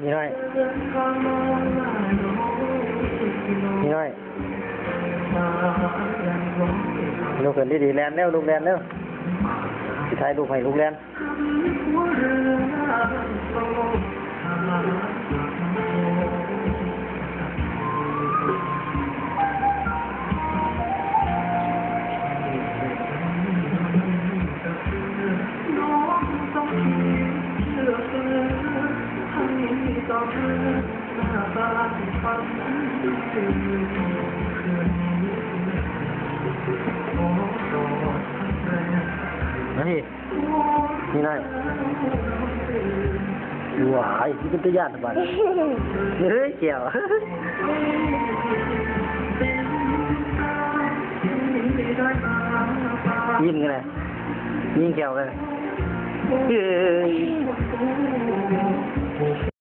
ມີນ້ອຍ ມີນ້ອຍ ລຸກຂຶ້ນດີໆ ແລ່ນເລັວ ລູກແລ່ນເລັວ ຊິຖ່າຍຮູບໃຫ້ລູກແລ່ນ. ມາພີ້ ນີ້ນາຍ ວ້າຍ ມັນເປັນຕາຢ້ານແທ້ບາດນີ້ ເຮີ້ຍ ແກ້ວ ຍິ້ມກັນນະ ຍິ້ມແກ້ວກັນ ເຮີ້ຍ.